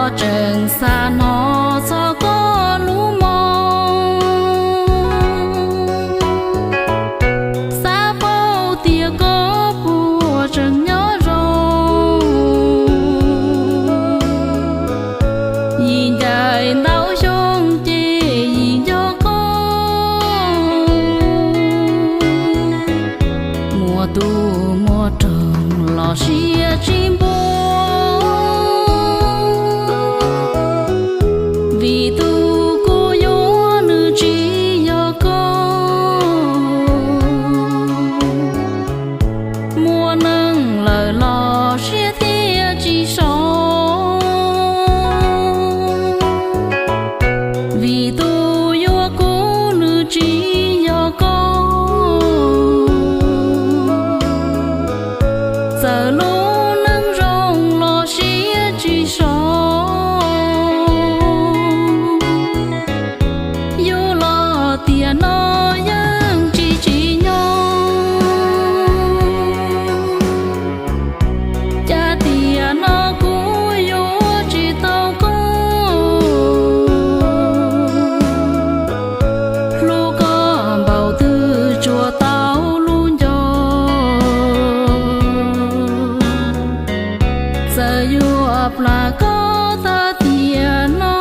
Tseem xav hnov txog koj lub moov, xav paub tias koj puas tseem nyob zoo. Yim ncaim ntau xyoo ces yim nco koj, muaj tus muaj roog los siab tsis npuab, vim tus kuv yuav nws tsis yog koj. Muaj neeg lawm los siab thiaj tsis so, vim tus yuav kuv nws tsis yog koj. Txawm lub neej zoo los siab tsis so, yus los tiam no yeej tsis tsim nyog. Cas tiam no kuv yuav tsis tau koj, hlub koj npaum twg tsuas tau lub nco. Txawm yuav plam koj tag tiam no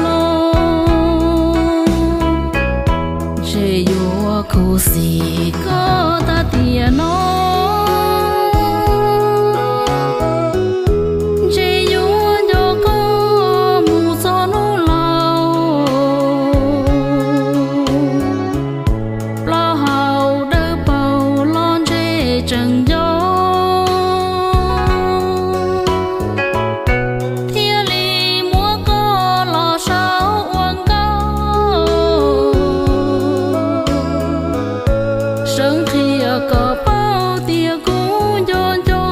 los, ntshe yuav khuv xim koj tag tiam no, ntshe yuav nco koj mus txog hnub laus. Plaub hau dawb paug los ntshe tseem nco, thiaj li muab koj los sau ua nkauj, sawv qhia kom paub tias kuv nco nco.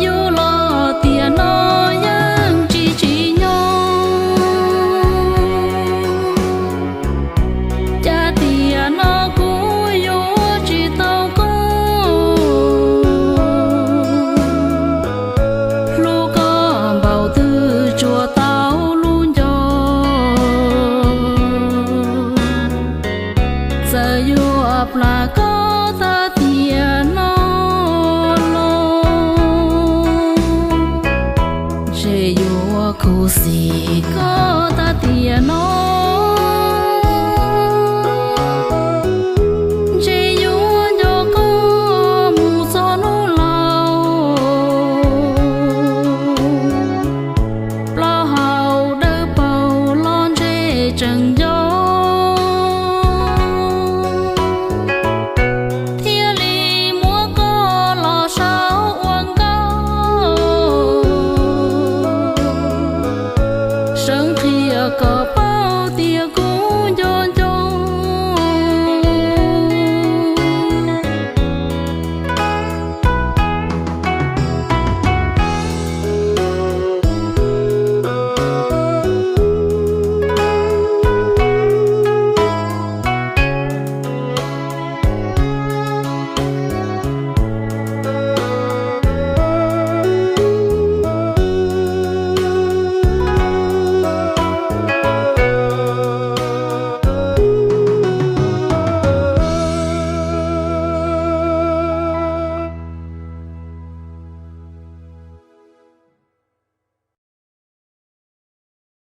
Yus los tiam no yeej tsis tsim nyog, cas tiam no kuv yuav tsis tau koj, hlub koj npaum twg tsuas tau lub nco. Txawm yuav plam koj tag tiam no los, ntshe yuav khuv xim